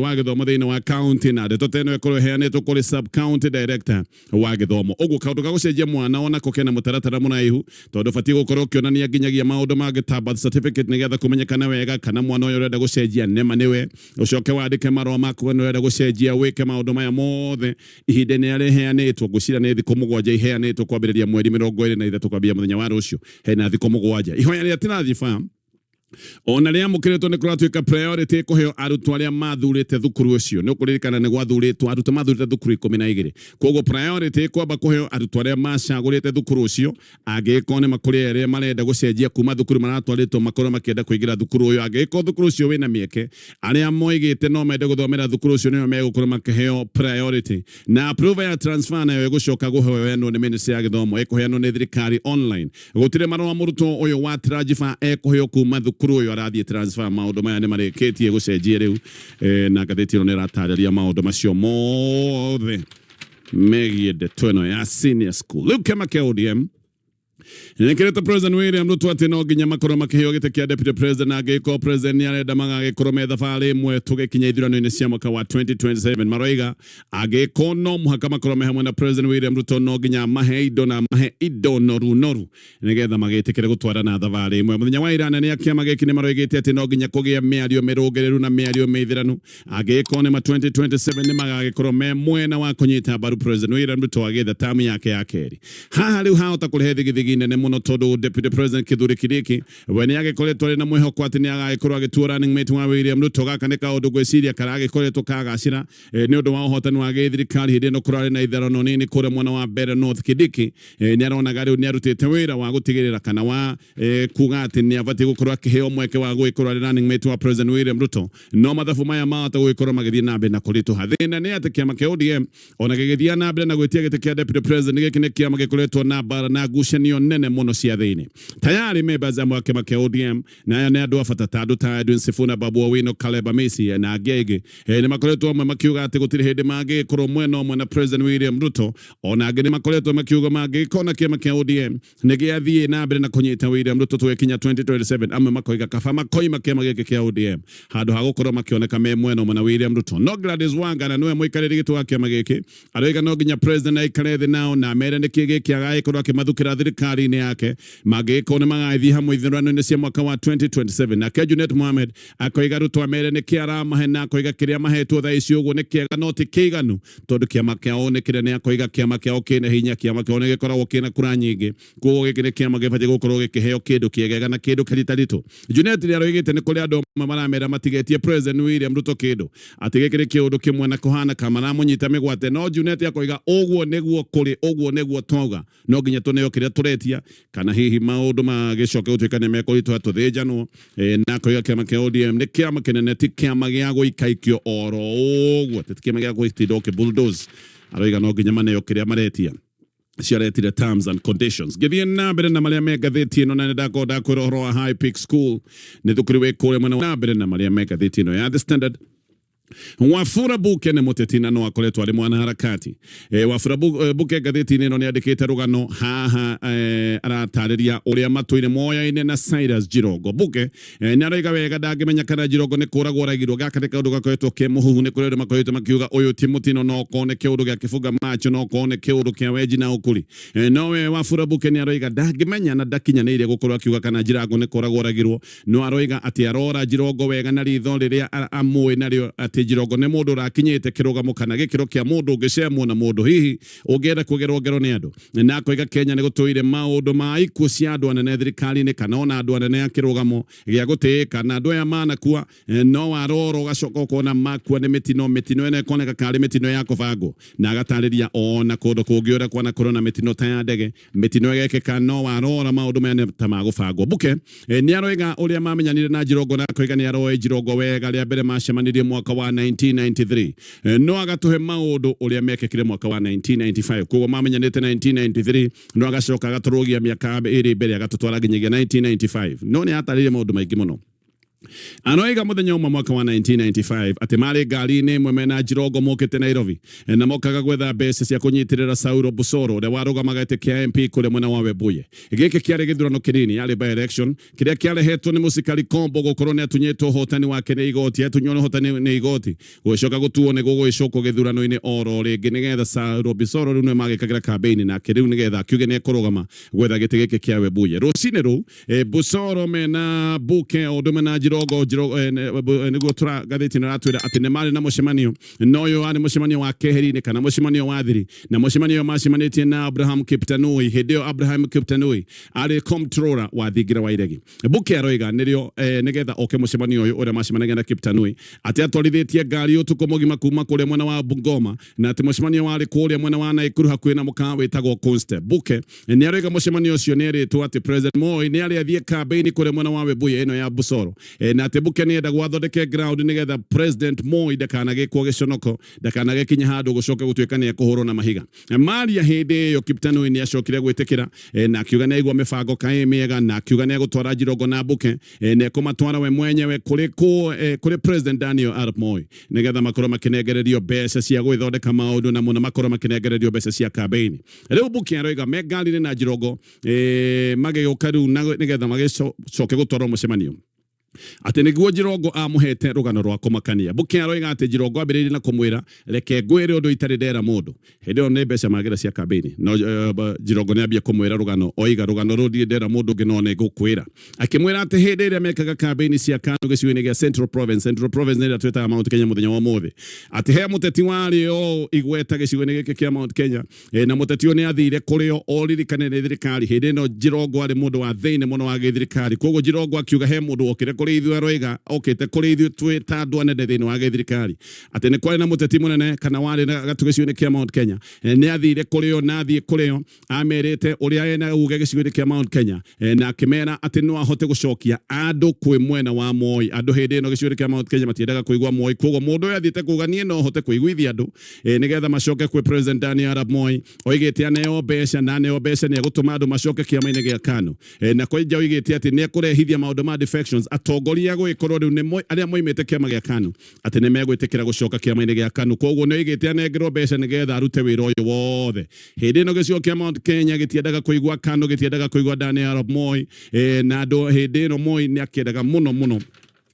wa gĩthomo thĩinĩ wa county, na ndeto ta ĩno ĩkorwo ĩheanĩtwo kũrĩ sub county director wa gĩthomo. Ũguo kaũndũ ga gũcenjia mwana onako kena mũtaratara mũraihu, tondũ batiĩ gũkorwo ũkĩonania nginyagia maũndũ mangĩ ta birth certificate, nĩgetha kũmenyekana wega kana mwana ũyũ ũrenda gũcenjia nĩma nĩwe. Ũcoke wandĩke marũa maku nĩ ũrenda gũcenjia, wĩke maũndũ maya mothe ihinda-inĩ rĩrĩa rĩheanĩtwo. Ngwĩciria nĩ thikũ 7 iheanĩtwo kwambĩrĩria mweri 23, kwambia mũthenya wa rũciũ hena thikũ 7. Ihoya rĩa transfer ona rĩamũkĩrĩtwo nĩ kũratuĩka priority kũheo arutwo arĩa mathurĩte thukuru ũcio. Nĩ ũkũririkana nĩ gwathurĩtwo arutwo mathurĩte thukuru 12, koguo priority kwamba kũheo arutwo arĩa macagũrĩte thukuru ũcio, angĩgĩkorwo nĩ makũrĩ arĩa marenda gũcenjia kuma thukuru maratwarĩtwo makorwo makĩenda kũingĩra thukuru ũyũ. Angĩgĩkorwo thukuru ũcio wĩna mĩeke, arĩa moigĩte no mende gũthomera thukuru ũcio nĩo megũkorwo makĩheo priority. Na approval ya transfer nayo ĩgũcoka kũheanwo nĩ ministry ya gĩthomo, ĩkũheanwo nĩ thirikari online. Gũtirĩ marũa mũrutwo ũyũ wa transfer ekũheo kuma thukuru ũyũ arathiĩ transfer. Maũndũ maya nĩ marĩkĩtie gũcenjia rĩu, na ngathĩti ĩno nĩ ĩratarĩria maũndũ macio mothe megiĩ ndeto ĩno ya senior school. Rĩu kĩama kĩa ODM nĩkĩrĩte President William Ruto atĩ no nginya makorwo makĩheo gĩtĩ kĩa deputy president, angĩgĩkorwo president nĩ arenda magagĩkorwo me thabarĩ ĩmwe tũgĩkinya ithurano-inĩ cia mwaka wa 2027. Maroiga angĩgĩkorwo no mũhaka makorwo me hamwe na President William Ruto, no nginya mahe indo na mahe indo noru noru nĩgetha magĩtĩkĩre gũtwarana thabarĩ ĩmwe. Mũthenya wa ira nene a kĩama gĩkĩ nĩ maroigĩte atĩ no nginya kũgĩe mĩario mĩrũngĩrĩru na mĩario mĩithĩranu angĩgĩkorwo nĩ ma 2027 nĩ magagĩkorwo me mwena wa kũnyita mbaru President William Ruto agĩetha tamu yake ya kerĩ. Haha rĩu hahota kũrehe thigithigi nene mũno, tondũ Deputy President Kithure Kindiki we nĩ agĩkoretwo arĩ na mwĩhoko atĩ nĩ agagĩkorwo agĩtuo running mate wa William Ruto. Gaka nĩ kaũndũ ngwĩciria karagĩkoretwo kagacĩra nĩ ũndũ wa ũhotani wa gĩthirikari hĩndĩ ĩno kũrarĩ na ithurano nini kũrĩa mwena wa Mbeere North. Kindiki nĩ aronaga rĩu nĩ arutĩte wĩra wa gũtigĩrĩra kana wa kuga atĩ nĩ abatiĩ gũkorwo akĩheo mweke wa gũgĩkorwo arĩ running mate wa President William Ruto, no mathabu maya mahota gũgĩkorwo magĩthiĩ na mbere na kũritũha. Thĩna nĩ atĩ kĩama kĩa ODM ona gĩgĩthiĩ na mbere na gwĩtia gĩtĩ kĩa deputy president, gĩkĩ nĩ kĩama gĩkoretwo na mbara na ngucanio nene mũno cia thĩinĩ. Tayari members amwe a kĩama kĩa ODM, na aya nĩ andũ a bata ta andũ ta Edwin Sifuna, Babu Owino, Caleb Amisi na angĩ aingĩ, nĩ makoretwo amwe makiuga atĩ gũtirĩ hĩndĩ mangĩgĩkorwo mwena ũmwe na President William Ruto. Ona angĩ nĩ makoretwo makiuga mangĩgĩkorwo kĩama kĩa ODM nĩ gĩathiĩ na mbere na kũnyita William Ruto tũgĩkinya 2027, amwe makoiga kaba makoima kĩama gĩkĩ kĩa ODM handũ ha gũkorwo makĩoneka me mwena ũmwe na William Ruto. No Gladys Wanga, na nĩwe mũikarĩri gĩtĩ wa kĩama gĩkĩ, aroiga no nginya president aikare thĩ nao na mere nĩkĩ gĩkĩ agagĩkorwo akĩmathukĩra thirikari-inĩ yake mangĩgĩkorwo nĩ magagĩthiĩ hamwe ithurano-inĩ cia mwaka wa 2027. Nake Junet Mohamed akoiga Ruto amere nĩkĩ aramahe, na akoiga kĩrĩa mahetwo thaa ici ũguo nĩ kĩega no ti kĩiganu, tondũ kĩama kĩao nĩ kĩnene. Akoiga kĩama kĩao kĩna hinya, kĩama kĩao nĩ gĩkoragwo kĩna kura nyingĩ, koguo gĩkĩ nĩ kĩama gĩbatiĩ gũkorwo gĩkĩheo kĩndũ kĩegega na kĩndũ kĩritaritũ. Junet nĩ aroigĩte nĩ kũrĩ andũ amwe maramera matigetie President William Ruto kĩndũ, atĩ gĩkĩ nĩ kĩũndũ kĩmwe na kũhana ka maramũnyita mĩgwate. No Junet akoiga ũguo nĩguo kũrĩ, ũguo nĩguo twauga, no nginya tũneo kĩrĩa tũretia. maretia kana hihi maũndũ magĩcoke gũtuĩka nĩ mekũritũha tũthĩnjanwo. Na koiga kĩama kĩa ODM nĩ kĩama kĩnene, ti kĩama gĩa gũikaikio oro ũguo, ti kĩama gĩa gũtinda ũkĩ bulldoze. Aroiga no nginya maneo kĩrĩa maretia, ciaretire terms and conditions. Ngĩthiĩ na mbere na marĩa me ngathĩti ĩno, na nĩndakorwo ndakwĩra ũhoro wa High Peak School, nĩ thukuru wĩ kũrĩa mwena na mbere na marĩa me ngathĩti ĩno ya The Standard. Wafula Buke nĩ mũteti na no akoretwo arĩ mwanaharakati. Wafula Buke ngathĩti-inĩ ĩno nĩ andĩkĩte rũgano haha, aratarĩria ũrĩa matũire moyaine na Cyrus Jirongo. Buke nĩ aroiga wega ndangĩmenya kana Jirongo nĩ kũragwo oragirwo. Gaka nĩ kaũndũ gakoretwo ke mũhuhu, nĩ kũrĩ andũ makoretwo makiuga ũyũ ti mũtino, no okorwo nĩ kĩũndũ gĩa kĩbunga macho, no okorwo nĩ kĩũndũ kĩa wenji na ũkuri. Nowe Wafula Buke nĩ aroiga ndangĩmenya na ndakinyanĩire gũkorwo akiuga kana Jirango nĩ kũragwo oragirwo. No aroiga atĩ arora Jirongo wega na ritho rĩrĩa amũĩ narĩo atĩ Jirongo nĩ mũndũ ũrakinyĩte kĩrũgamo kana gĩkĩro kĩa mũndũ ũngĩcemwo na mũndũ hihi ũngĩenda kũgerwo ngero nĩ andũ. Na akoiga Kenya nĩ gũtũire maũndũ ma ikuũ cia andũ anene thirikari-inĩ kana ona andũ anene a kĩrũgamo gĩa gũtĩĩka, na andũ aya manakua no warora ũgacoka ũkona makua nĩ mĩtino, mĩtino ĩno ĩkoneka karĩ mĩtino ya kũbangwo. Na agatarĩria ona kũndũ kũngĩ ũrĩa kwanakorwo na mĩtino ta ya ndege, mĩtino ĩgekĩka no warora maũndũ maya nĩ ta ma gũbangwo. Buke nĩ aroiga ũrĩa mamenyanire na Jirongo, na akoiga nĩ aroĩ Jirongo wega rĩa mbere macemanirie mwaka wa 1993, no agatũhe maũndũ ũrĩa mekĩkire mwaka wa 1995. Koguo mamenyanĩte 1993, no agacoka agatũrũgia mĩaka ĩrĩ mbere agatũtwara nginyagia 1995. No nĩ atarĩrie maũndũ maingĩ mũno. Aroiga mũthenya ũmwe mwaka wa 1995 atĩ marĩ ngari-inĩ ĩmwe mena Jirongo mokĩte Nairobi, na mokaga gwetha mbeca cia kũnyitĩrĩra Saulo Busoro ũrĩa warũgamaga gĩtĩ kĩa MP kũrĩa mwena wa Webuye. Gĩkĩ kĩarĩ gĩthurano kĩnini, yarĩ by election, kĩrĩa kĩarehetwo nĩ Mũcikari Kombo gũkorwo nĩ atunyĩtwo ũhotani wake nĩ igoti, atunywo ũhotani nĩ igoti, gũgĩcoka gũtuo nĩ gũgũgĩcokwo gĩthurano-inĩ oro rĩngĩ nĩgetha Saulo Busoro rĩu nĩwe magĩkagĩra kambĩini nake rĩu nĩgetha akiuge nĩ ekũrũgama gwetha gĩtĩ gĩkĩ kĩa Webuye. Rũcinĩ rũu Busoro mena Buke o ũndũ mena Jirongo, nĩguo tũra ngathĩti ĩno ĩratwĩra atĩ nĩ marĩ na mũcemanio, na ũyũ warĩ mũcemanio wa keheri-inĩ kana mũcemanio wa thiri, na mũcemanio ũyũ macemanĩtie na Abraham Kiptanui. Hĩndĩ ĩyo Abraham Kiptanui arĩ comptroller wa thingira wa iregi. Buke aroiga nĩrĩo nĩgetha oke mũcemanio ũyũ ũrĩa macemanagia na Kiptanui atĩ atwarithĩtie ngari ũtukũ mũgima kuma kũrĩa mwena wa Bungoma, na atĩ mũcemanio warĩ kũrĩa mwena wa Naikuru hakuhĩ na mũkawa wĩtagwo Conste. Buke nĩ aroiga mũcemanio ũcio nĩ erĩtwo atĩ President Moi nĩ arĩ athiĩ kambĩini kũrĩa mwena wa Webuye ĩno ya Busoro, na atĩ Buke nĩ endagwo athondeke ground nĩgetha President Moi ndakanagĩkwo gĩconoko, ndakanagĩkinye handũ gũcoke gũtuĩka nĩ ekũhũrwo na mahiga. Maria hĩndĩ ĩyo Kiptanui nĩ acokire gwĩtĩkĩra, na akiuga nĩ aigua mĩbango kaĩ mĩega, na akiuga nĩ egũtwara Jirongo na Buke, na ekũmatwara we mwenyewe kũrĩ kũrĩ President Daniel Arap Moi nĩgetha makorwo makĩnengererio mbeca cia gwĩthondeka maũndũ na mũno makorwo makĩnengererio mbeca cia kambĩini. Rĩu Buke aroiga me ngari-inĩ na Jirongo, magĩũka rĩu nĩgetha magĩcoke gũtwarwo mũcemanio atĩ nĩguo Jirongo amũhete rũgano rwa kũmakania. Buke aroiga atĩ Jirongo ambĩrĩirie na kũmwĩra reke ngwĩre ũndũ itarĩ ndera mũndũ. Hĩndĩ ĩyo nĩ mbeca magĩra cia kambĩini, no Jirongo nĩ ambia kũmwĩra rũgano, oiga rũgano rũu ndirĩ ndera mũndũ ũngĩ no nĩ ngũkwĩra. Akĩmwĩra atĩ hĩndĩ ĩrĩa mekaga kambĩini cia KANU gĩcigo-inĩ gĩa Central Province, Central Province nĩ ĩrĩa twĩtaga Mount Kenya mũthenya wa ũmũthĩ, atĩ he mũteti warĩ o igweta gĩcigo-inĩ gĩkĩ kĩa Mount Kenya, na mũteti ũyũ nĩ athire kũrĩ o oririkane nĩ thirikari. Hĩndĩ ĩno Jirongo arĩ mũndũ wa thĩinĩ mũno wa gĩthirikari, koguo Jirongo akiuga he mũndũ wokire kũrĩ ithuĩ aroiga okĩte kũrĩ ithuĩ twĩ ta andũ anene thĩinĩ wa gĩthirikari, atĩ nĩ kwarĩ na mũteti mũnene kana warĩ na gatũ gĩcigo-inĩ kĩa Mount Kenya, nĩ athire kũrĩ o na athiĩ kũrĩ o amerite ũrĩa ena uge gĩcigo-inĩ kĩa Mount Kenya, na akĩmera atĩ no ahote gũcokia andũ kwĩ mwena wa Moi. Andũ hĩndĩ ĩno gĩcigo-inĩ kĩa Mount Kenya matiendaga kũigua Moi, koguo mũndũ ũyũ athiĩte kuga niĩ no hote kũiguithia andũ, nĩgetha macoke kwĩ President Daniel Arap Moi. Oigĩte aneo mbeca na aneo mbeca nĩ egũtũma andũ macoke kĩama-inĩ gĩa KANU, na kwenja oigĩte atĩ nĩ ekũrehithia maũndũ ma defections, atongoria gũgĩkorwo rĩu nĩ arĩa moimĩte kĩama gĩa KANU atĩ nĩ megwĩtĩkĩra gũcoka kĩama-inĩ gĩa KANU. Koguo nĩ oigĩte anengerwo mbeca nĩgetha arute wĩra ũyũ wothe. Hĩndĩ ĩno gĩcigo kĩa Mount Kenya gĩtiendaga kũigua KANU, gĩtiendaga kũigua Daniel Arap Moi, na andũ hĩndĩ ĩno Moi nĩ akĩendaga mũno mũno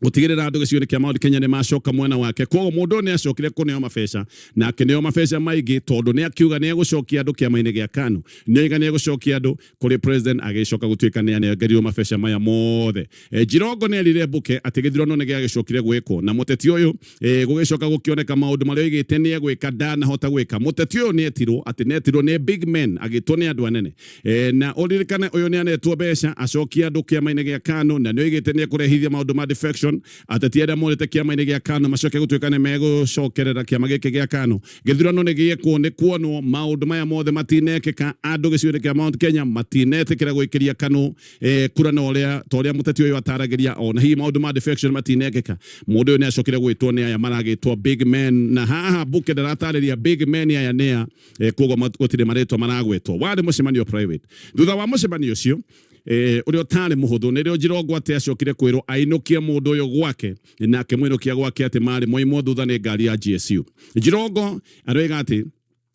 gũtigĩrĩra andũ gĩcigo-inĩ kĩa Mount Kenya nĩ macoka mwena wake. Koguo mũndũ ũyũ nĩ acokire kũneo mabeca, na akĩneo mabeca maingĩ tondũ nĩ akiuga nĩ egũcokia andũ kĩama-inĩ gĩa KANU, nĩ oiga nĩ egũcokia andũ kũrĩ president, agĩcoka gũtuĩka nĩ anengerirwo mabeca maya mothe. Jirongo nĩ erire Buke atĩ gĩthurano nĩ gĩagĩcokire gwĩkwo na mũteti ũyũ, gũgĩcoka gũkĩoneka maũndũ marĩa oigĩte nĩ egwĩka ndanahota gwĩka. Mũteti ũyũ nĩ etirwo, atĩ nĩ etirwo nĩ big men, agĩtwo nĩ andũ anene, na ũririkane ũyũ nĩ anetwo mbeca acokie andũ kĩama-inĩ gĩa KANU, na nĩ oigĩte nĩ ekũrehithia maũndũ ma defection. defection, ateti arĩa morĩte kĩama-inĩ gĩa KANU macoke gũtuĩka nĩ megũcokerera kĩama gĩkĩ gĩa KANU. Gĩthurano nĩ gĩekwo, nĩ kuonwo maũndũ maya mothe matinekĩka, andũ gĩcigo-inĩ kĩa Mount Kenya matinetĩkĩra gwĩkĩria KANU kura na ũrĩa ta ũrĩa mũteti ũyũ ataragĩria, ona hihi maũndũ ma defection matinekĩka. Mũndũ ũyũ nĩ acokire gwĩtwo nĩ aya maragĩtwo big men, na haha Mbuke ndaratarĩria big men aya nĩa, koguo gũtirĩ marĩtwa maragwetwo. Warĩ mũcemanio private. Thutha wa mũcemanio ũcio ũrĩa ũtarĩ mũhũthũ, nĩrĩo Njirongo atĩ acokire kwĩrwo ainũkie mũndũ ũyũ gwake, na akĩmũinũkia gwake atĩ marĩ moimwo thutha nĩ ngari ya GSU. Njirongo aroiga atĩ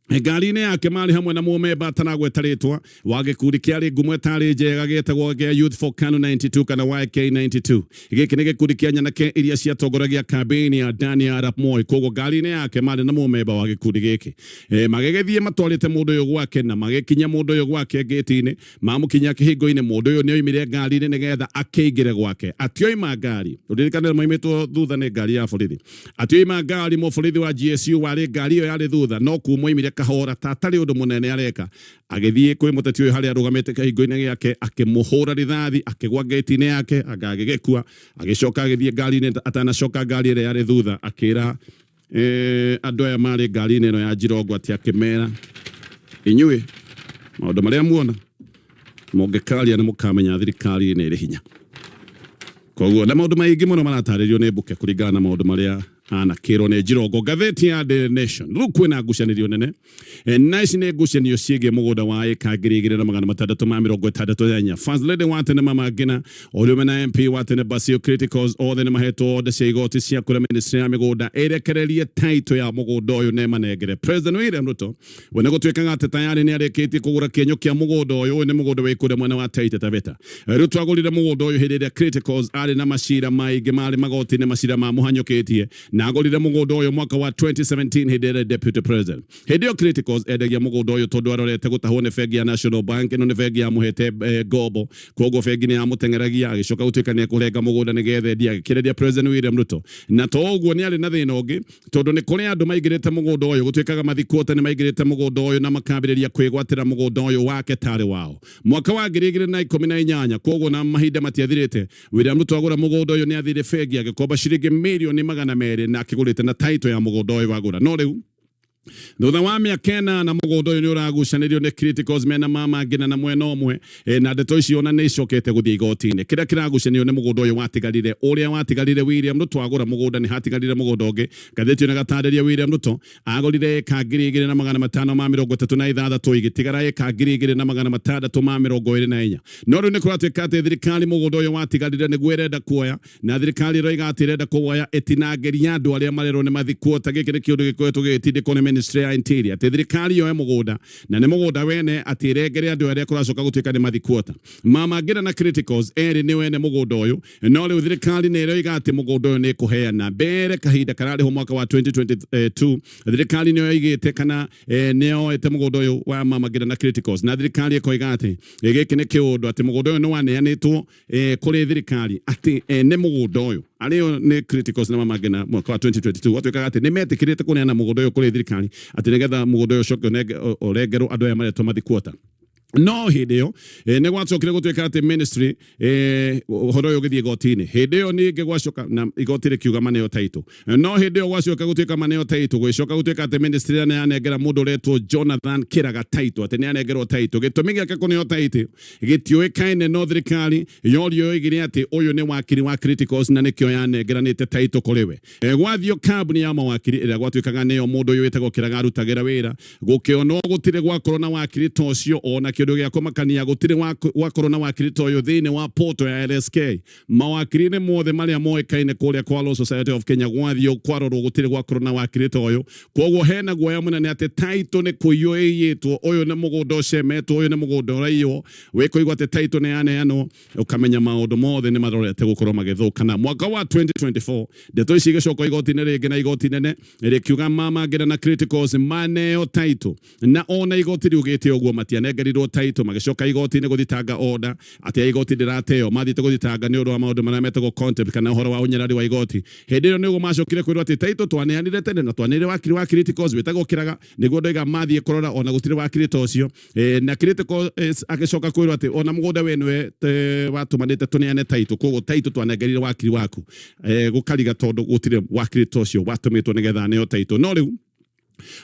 ngari-inĩ yake marĩ hamwe na mũmemba ataragweta rĩtwa wa gĩkundi kĩarĩ ngumo ĩtarĩ njega gĩetagwo gĩa Youth for KANU 92 kana YK 92. Gĩkĩ nĩ gĩkundi kĩa nyanake iria ciatongoragia kambĩini ya Daniel Arap Moi. Koguo ngari-inĩ yake marĩ na mũmemba wa gĩkundi gĩkĩ. Magĩgĩthiĩ matwarĩte mũndũ ũyũ gwake, na magĩkinya mũndũ ũyũ gwake ngĩti-inĩ. Mamũkinya kĩhingo-inĩ, mũndũ ũyũ nĩoimire ngari-inĩ nĩgetha akĩingĩre gwake. Atioima ngari, ũririkane moimĩtwo thutha nĩ ngari ya borithi. Atioima ngari, mũborithi wa GSU warĩ ngari ĩyo yarĩ thutha no kuma oimire kahora ta atarĩ ũndũ mũnene areka, agĩthiĩ kwĩ mũteti ũyũ harĩa arũgamĩte kĩhingo-inĩ gĩake, akĩmũhũra rithathi, akĩgwa ngĩti-inĩ yake, anga agĩgĩkua. Agĩcoka agĩthiĩ ngari-inĩ, atanacoka ngari ĩrĩa yarĩ thutha akĩra andũ aya marĩ ngari-inĩ ĩno ya Njirongo atĩ akĩmera, inyuĩ maũndũ marĩa muona mũngĩkaria nĩ mũkamenya thirikari nĩ ĩrĩ hinya. Koguo na maũndũ maingĩ mũno maratarĩrio nĩ Mbuke kũringana na maũndũ marĩa anakĩrwo nĩ Njirongo. Ngathĩti ya Daily Nation, rĩu kwĩna ngucanĩrio nene, na ici nĩ ngucanio ciĩgiĩ mũgũnda wa ĩka 2664. First Lady wa tene Mama Ngina, ũrĩa mena MP wa tene Basil Criticals, othe nĩ mahetwo order cia igoti cia kũrĩa ministry ya mĩgũnda ĩrekererie title ya mũgũnda ũyũ na ĩmanengere. President William Ruto we nĩ gũtuĩkaga atĩ tayarĩ nĩ arĩkĩtie kũgũra kĩenyũ kĩa mũgũnda ũyũ. Ũyũ nĩ mũgũnda wĩ kũrĩa mwena wa Taita Taveta. Ruto agũrire mũgũnda ũyũ hĩndĩ ĩrĩa Criticals arĩ na macira maingĩ marĩ magoti-inĩ, macira mamũhanyũkĩtie, na agũrire mũgũnda ũyũ mwaka wa 2017 hĩndĩ ĩrĩa deputy president. Hĩndĩ ĩyo Criticals endagia mũgũnda ũyũ tondũ arorete gũtahwo nĩ bengi ya National Bank. Ĩno nĩ bengi yamũhete ngombo, koguo bengi nĩ yamũteng'eragia, agĩcoka gũtuĩka nĩ ekũrenga mũgũnda nĩgetha endie, agĩkĩrendia President William Ruto. Na to ũguo, nĩ arĩ na thĩna ũngĩ tondũ nĩ kũrĩ andũ maingĩrĩte mũgũnda ũyũ, gũtuĩkaga mathikuote nĩ maingĩrĩte mũgũnda ũyũ na makambĩrĩria kwĩgwatĩra mũgũnda ũyũ wake tarĩ wao mwaka wa 2018. Koguo na mahinda matiathirĩte, William Ruto agũra mũgũnda ũyũ nĩ athire bengi agĩkomba ciringi mirioni 200, na akĩgũrĩte na title ya mũgũnda ũyũ wagũra. No rĩu thutha wa mĩaka 8 mũgũnda ũyũ nĩ ũragucanĩrio nĩ Criticals mena Mama Ngina na mwena ũmwe, na ndeto icio ona nĩ icokete gũthiĩ igoti-inĩ. Kĩrĩa kĩragucanĩrio nĩ mũgũnda ũyũ watigarire, ũrĩa watigarire William Ruto agũra mũgũnda, nĩ hatigarire mũgũnda ũngĩ. Ngathĩti ĩno ĩgatarĩria William Ruto agũrire ĩka 2536, igĩtigara ĩka 2624. No rĩu nĩ kũratuĩka atĩ thirikari mũgũnda ũyũ watigarire nĩguo ĩrenda kuoya, na thirikari ĩroiga atĩ ĩrenda kũwoya ĩtinangĩria andũ arĩa marerwo nĩ mathikuota. Gĩkĩ nĩ kĩũndũ gĩkoretwo gĩgĩtindĩkwo nĩ ministry ya interior atĩ thirikari yoe mũgũnda, na nĩ mũgũnda wene, atĩ ĩrengere andũ arĩa kũracoka gũtuĩka nĩ mathikuota. Mama Ngina na Criticals erĩ nĩ wene mũgũnda ũyũ, no rĩu thirikari nĩ ĩroiga atĩ mũgũnda ũyũ nĩ ĩkũheana. Mbere kahinda kararĩho mwaka wa 2022, thirikari nĩyo yoigĩte kana nĩ yoete mũgũnda ũyũ wa Mama Ngina na Criticals, na thirikari ĩkoiga atĩ gĩkĩ nĩ kĩũndũ atĩ mũgũnda ũyũ nĩ waneanĩtwo kũrĩ thirikari atĩ ene mũgũnda ũyũ arĩo nĩ Criticals na Mama Ngina. Mwaka wa 2022 gwatuĩkaga atĩ nĩ metĩkĩrĩte kũneana mũgũnda ũyũ kũrĩ thirikari atĩ nĩgetha mũgũnda ũyũ ũcoke ũrengerwo andũ aya maretwo mathikuota. No hĩndĩ ĩyo nĩ gwacokire gũtuĩka atĩ ministry, ũhoro ũyũ ũgĩthiĩ igoti-inĩ. Hĩndĩ ĩyo ningĩ gwacoka na igoti rĩkiuga maneo title. No hĩndĩ ĩyo gwacoka gũtuĩka maneo title, gũgĩcoka gũtuĩka atĩ ministry nĩ yanengera mũndũ ũretwo Jonathan Kĩraga title, atĩ nĩ anengerwo title. Gĩtũmi gĩake kũneo title gĩtiũĩkaine, no thirikari yorio yoigire atĩ ũyũ nĩ wakiri wa Criticals na nĩkĩo yanengeranĩte title kũrĩ we. Gwathio kambuni ya mawakiri ĩrĩa gwatuĩkaga nĩyo mũndũ ũyũ wĩtagwo Kĩraga arutagĩra wĩra, gũkĩonwo gũtirĩ gwakorwo na wakiri ta ũcio. Ona kĩũndũ gĩa kũmakania, gũtirĩ gwakorwo na wakiri ta ũyũ thĩinĩ wa portal ya LSK. Mawakiri-inĩ mothe marĩa moĩkaine kũrĩa kwa Law Society of Kenya, gwathio kwarorwo gũtirĩ gwakorwo na wakiri ta ũyũ. Koguo hena guoya mũnene atĩ title nĩ kũiywo ĩiyĩtwo. Ũyũ nĩ mũgũnda ũcemetwo, ũyũ nĩ mũgũnda ũraiywo. Wĩkũigua atĩ title nĩ yaneanwo, ũkamenya maũndũ mothe nĩ marorete gũkorwo magĩthũkana. Mwaka wa 2024 ndeto ici igĩcoka igoti-inĩ rĩngĩ, na igoti nene rĩkiuga Mama Ngina na Criticals maneo title, na ona igoti riugĩte ũguo matianengerirwo. title magĩcoka igoti-inĩ gũthitanga order atĩ ya igoti ndĩrateo. Mathiĩte gũthitanga nĩ ũndũ wa maũndũ marĩa metagwo contempt kana ũhoro wa ũnyarari wa igoti. Hĩndĩ ĩyo nĩguo macokire kwĩrwo atĩ title twaneanire tene na twaneire wakiri wa Criticals wĩtagwo Kĩraga. Nĩguo ndoiga mathiĩ kũrora ona gũtirĩ wakiri ta ũcio. Na Critical agĩcoka kwĩrwo atĩ ona mũgũnda we nĩwe watũmanĩte tũneane title, koguo title twanengerire wakiri waku. Gũkariga tondũ gũtirĩ wakiri ta ũcio watũmĩtwo nĩgetha aneo title. No rĩu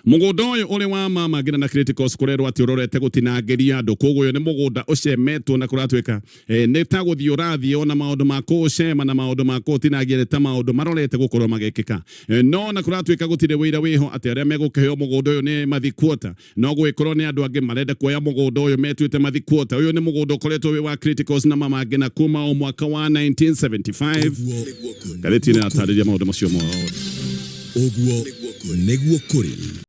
mũgũnda ũyũ ũrĩ wa mama nginya na Criticals kũrerwo atĩ ũrorete gũtinangĩria andũ, koguo ũyũ nĩ mũgũnda ũcemetwo na kũratuĩka nĩ ta gũthiĩ ũrathiĩ ona maũndũ ma kũũcema na maũndũ ma kũũtinangia nĩ ta maũndũ marorete gũkorwo magĩkĩka. No na kũratuĩka gũtirĩ wĩira wĩho atĩ arĩa megũkĩheo mũgũnda ũyũ nĩ mathikuota, no gũgĩkorwo nĩ andũ angĩ marenda kuoya mũgũnda ũyũ metuĩte mathikuota. Ũyũ nĩ mũgũnda ũkoretwo wĩ wa Criticals na mama Ngina kuma o mwaka wa 1975. Ngathĩti ĩno ĩratarĩria maũndũ macio mothe. Ũguo nĩguo kũrĩ.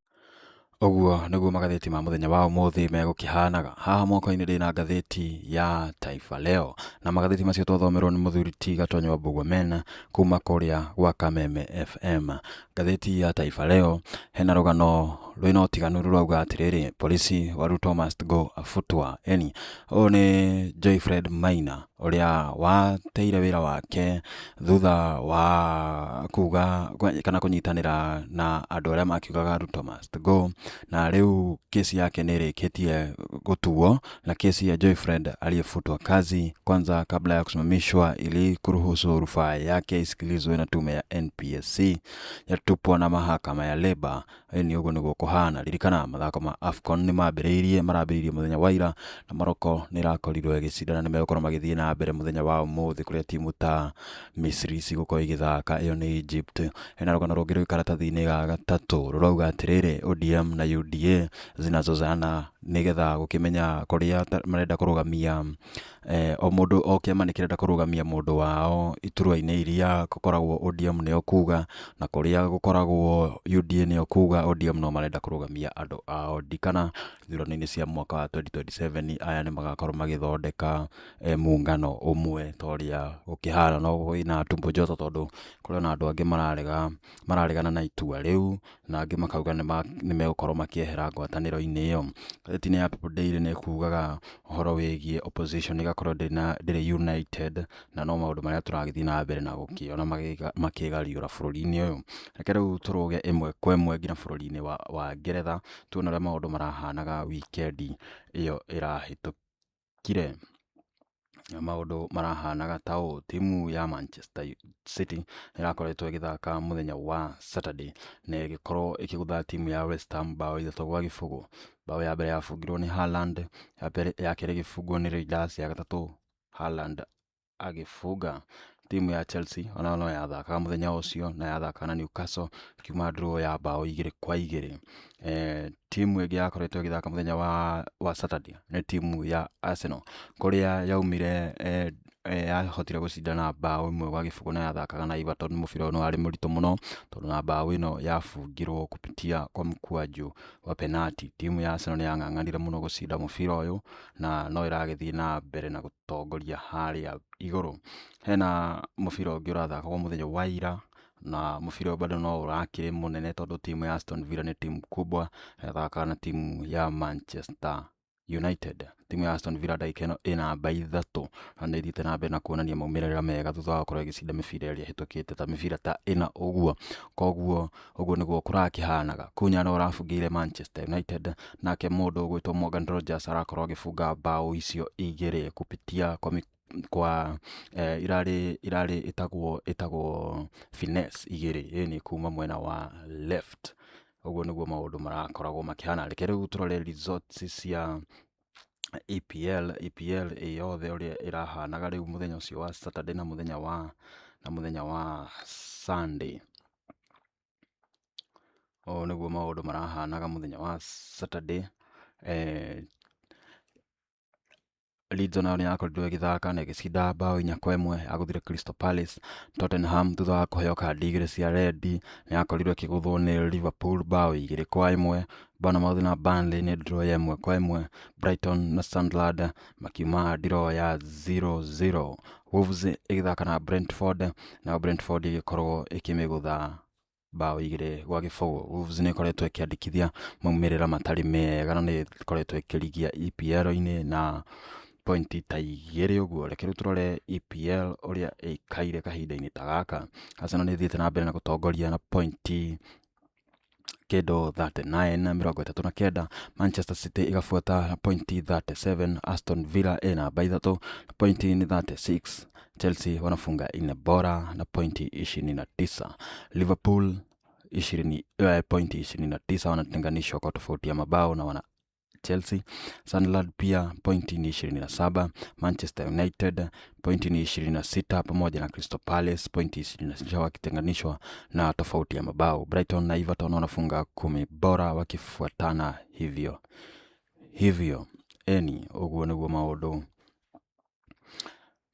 Ũguo nĩguo magathĩti ma mũthenya wa ũmũthĩ megũkĩhanaga. Haha moko-inĩ ndĩna ngathĩti ya Taifa Leo, na magathĩti macio twathomerwo nĩ mũthuri ti Gatonyo wa Mbũgua Mena kuma kũrĩa gwa Kameme FM. Ngathĩti ya Taifa Leo hena rũgano rwĩna ũtiganu rũrauga atĩrĩrĩ, polisi wa Ruto must go afutwa. Eni, ũyũ nĩ Joyfred Maina ũrĩa wateire wĩra wake thutha wa kuga kana kũnyitanĩra na andũ arĩa makiugaga Ruto must go, na rĩu kesi yake nĩ ĩrĩkĩtie gũtuo, na kesi ya Joyfred aliyefutwa kazi kwanza kabla ya kusimamishwa ili kuruhusu rufaa yake isikilizwe na tume ya NPSC yatupwa na mahakama ya leba. Ĩni ũguo nĩguo kũhana. Ririkana mathako ma AFCON nĩ mambĩrĩirie, marambĩrĩirie mũthenya wa ira, na Morocco nĩ ĩrakorirwo ĩgĩcindana, nĩ megũkorwo magĩthiĩ na mbere mũthenya wa ũmũthĩ kũrĩa timu ta Misri cigũkorwo igĩthaka, ĩyo nĩ Egypt. Hena rũgano rũngĩ rwĩ karatathi-inĩ ga gatatũ rũrauga atĩrĩrĩ, ODM na UDA zinazozana nĩgetha gũkĩmenya kũrĩa marenda kũrũgamia, o mũndũ o kĩama nĩ kĩrenda kũrũgamia mũndũ wao iturwa-inĩ iria gũkoragwo ODM nĩo kuga, na kũrĩa gũkoragwo UDA nĩo kuga ODM no marenda kũrũgamia andũ ao. Ndikana ithurano-inĩ cia mwaka wa 2027 aya nĩ magakorwo magĩthondeka muungano ũmwe ta ũrĩa gũkĩhana, no kwĩna tumbo joto tondũ kũrĩ ona andũ angĩ mararegana na itua rĩu, na angĩ makauga nĩ megũkorwo makĩehera ngwatanĩro-inĩ ĩyo. Ngathĩti-inĩ ya People Daily nĩ ĩkugaga ũhoro wĩgiĩ opposition ĩgakorwo ndĩrĩ united, na no maũndũ marĩa tũragĩthiĩ na mbere na gũkĩona makĩgariũra bũrũri-inĩ ũyũ. Reke rĩu tũrũge ĩmwe kwa ĩmwe nginya bũrũri-inĩ wa Ngeretha, tuone ũrĩa maũndũ marahanaga wikendi ĩyo ĩrahĩtũkire. Maũndũ marahanaga ta ũũ, timu ya Manchester City ĩrakoretwo ĩgĩthaka mũthenya wa Saturday na ĩgĩkorwo ĩkĩgũtha timu ya West Ham bao 3-0. Bao ya mbere yabungirwo nĩ Haaland, ya kerĩ ĩgĩbungwo nĩ Reinders, ya gatatũ Haaland agĩbunga. Timu ya Chelsea onayo no yathakaga mũthenya ũcio na yathakaga na Newcastle ĩkiuma draw ya bao 2-2. Timu ĩngĩ yakoretwo ĩgĩthaka mũthenya wa Saturday nĩ timu ya Arsenal kũrĩa yaumire yahotire gũcindana bao 1-0 na yathakaga na Everton. Mũbira ũyũ nĩ warĩ mũritũ mũno tondũ na bao ĩno yabungirwo kupitia kwa mkwaju wa penalty. Timu ya Arsenal nĩ yang'ang'anire mũno gũcinda mũbira ũyũ na no ĩragĩthiĩ na mbere na gũtongoria harĩa igũrũ. Hena mũbira ũngĩ ũrathakagwo mũthenya wa ira, na mũbira ũyũ bado no ũrakĩrĩ mũnene tondũ timu ya Aston Villa nĩ timu kubwa, yathakaga na timu ya Manchester United. Timu ya Aston Villa ndagĩka ĩno ĩ namba 3 na nĩ ĩthiĩte na mbere na kuonania maumĩrĩra mega thutha wa gũkorwo ĩgĩcinda mĩbira ĩrĩa ĩhĩtũkĩte ta mĩbira ta ĩna ũguo. Koguo ũguo nĩguo kũrakĩhanaga. Cunha no ũrabungĩire Manchester United, nake mũndũ ũgwĩtwo Morgan Rogers arakorwo agĩbunga bao icio 2 kupitia kwa irarĩ ĩtagwo finesse 2, ĩni kuma mwena wa left. Ũguo nĩguo maũndũ marakoragwo makĩhana. Reke rĩu tũrore results cia EPL, EPL ĩ yothe ũrĩa ĩrahanaga rĩu mũthenya ũcio wa Saturday na mũthenya wa Sunday. Ũũ nĩguo maũndũ marahanaga mũthenya wa Saturday. Leeds onayo nĩ yakorirwo ĩgĩthaka na ĩgĩcinda bao 4-1, yagũthire Crystal Palace. Tottenham thutha wa kũheo kandi 2 cia rendi nĩ yakorirwo ĩkĩgũthwo nĩ Liverpool bao 2-1. Bournemouth na Burnley nĩ draw ya 1-1. Brighton na Sunderland makiuma draw ya 0-0. Wolves ĩgĩthaka na Brentford, nayo Brentford ĩgĩkorwo ĩkĩmĩgũtha Bao 2-0. Wolves nĩ ĩkoretwo ĩkĩandĩkithia maumĩrĩra matarĩ mega na nĩ ĩkoretwo ĩkĩrigia EPL-inĩ na pointi ta 2 ũguo. Reke rĩu tũrore EPL ũrĩa ĩikaire kahinda-inĩ ta gaka. Arsenal nĩ ĩthiĩte na mbere na gũtongoria na pointi kĩndũ 39, 39. Manchester City ĩgabuata na pointi 37, Aston Villa ĩ namba 3 na pointi nĩ 36, Chelsea wanafunga ine bora na pointi 29, Liverpool pointi 29, wanatenganishwa kwa tofauti ya mabao na wana Chelsea. Sunderland pia pointi ni 27, Manchester United pointi ni 26 pamoja na Crystal Palace pointi 26 wakitenganishwa na tofauti ya mabao. Brighton na Everton wanafunga 10 bora wakifuatana hivyo hivyo. Eni ũguo nĩguo maũndũ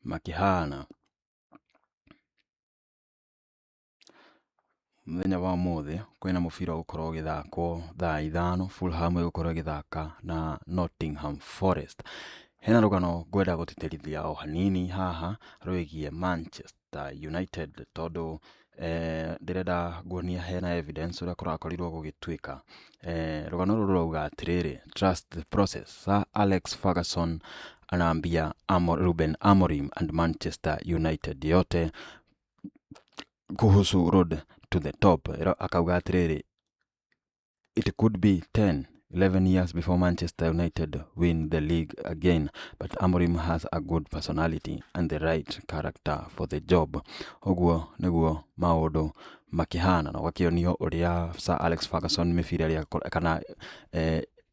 makĩhana. Mũthenya wa ũmũthĩ kwĩna mũbira ũgũkorwo ũgĩthakwo thaa 5, Fulham ĩgũkorwo ĩgĩthaka na Nottingham Forest. Hena rũgano ngwenda gũtĩtĩrithia o hanini haha rwĩgiĩ Manchester United tondũ ndĩrenda nguonia hena evidence ũrĩa kũrakorirwo gũgĩtuĩka. Rũgano rũrũ rũrauga atĩrĩrĩ, trust the process. Sir Alex Ferguson anaambia Ruben Amorim and Manchester United yote kuhusu road to the top. Akauga atĩrĩrĩ, it could be 10 11 years before Manchester United win the league again, but Amorim has a good personality and the right character for the job. Ũguo nĩguo maũndũ makĩhana na ũgakĩonio ũrĩa Sir Alex Ferguson mĩbira ĩrĩa kana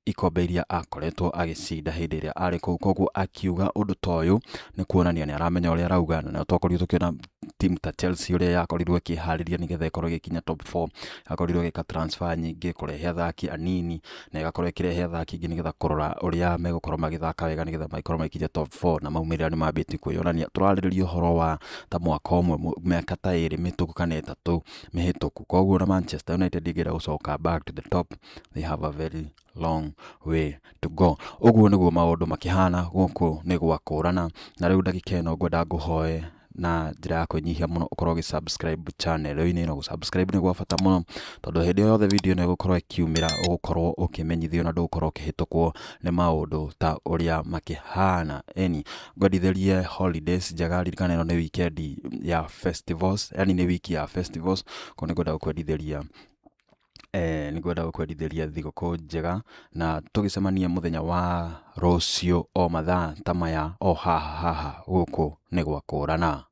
ikombe iria akoretwo agĩcinda hĩndĩ ĩrĩa arĩ kũu. Koguo akiuga ũndũ ta ũyũ nĩ kuonania nĩ aramenya ũrĩa arauga, na twakorirwo tũkĩona timu ta Chelsea ũrĩa yakorirwo ĩkĩharĩria nĩgetha ĩkorwo ĩgĩkinya top 4, yakorirwo ĩgĩka transfer nyingĩ, kũrehe athaki anini na ĩgakorwo ĩkĩrehe athaki ingĩ nĩgetha kũrora ũrĩa megũkorwo magĩthaka wega nĩgetha magĩkorwo magĩkinya top 4, na maumĩrĩra nĩ mambĩtie kwĩyonania. Tũrarĩrĩria ũhoro wa ta mwaka ũmwe, mĩaka ta 2 mĩhĩtũku kana 3 mĩhĩtũku. Koguo na Manchester United ĩngĩenda gũcoka back to the top, they have a very long way to go. Ũguo nĩguo maũndũ makĩhana gũkũ nĩ gwakũrana. Na rĩu ndagĩka ĩno ngwenda ngũhoe na njĩra ya kwĩnyihia mũno ũkorwo ũgĩ subscribe channel-inĩ ĩno. Gũ-subscribe nĩ gwa bata mũno tondũ hĩndĩ yothe video ĩno ĩgũkorwo ĩkiumĩra ũgũkorwo ũkĩmenyithio na ndũgũkorwo ũkĩhĩtũkwo nĩ maũndũ ta ũrĩa makĩhana. Eni ngwendithĩrie holidays njega, ririkana ĩno nĩ weekend ya festivals, yani nĩ wiki ya festivals, koguo nĩngwenda gũkwendithĩria nĩngwenda gũkwendithĩria thigũkũ njega na tũgĩcemanie mũthenya wa rũciũ o mathaa ta maya o haha haha gũkũ nĩ gwakũrana.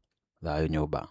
Thayũ nyũmba.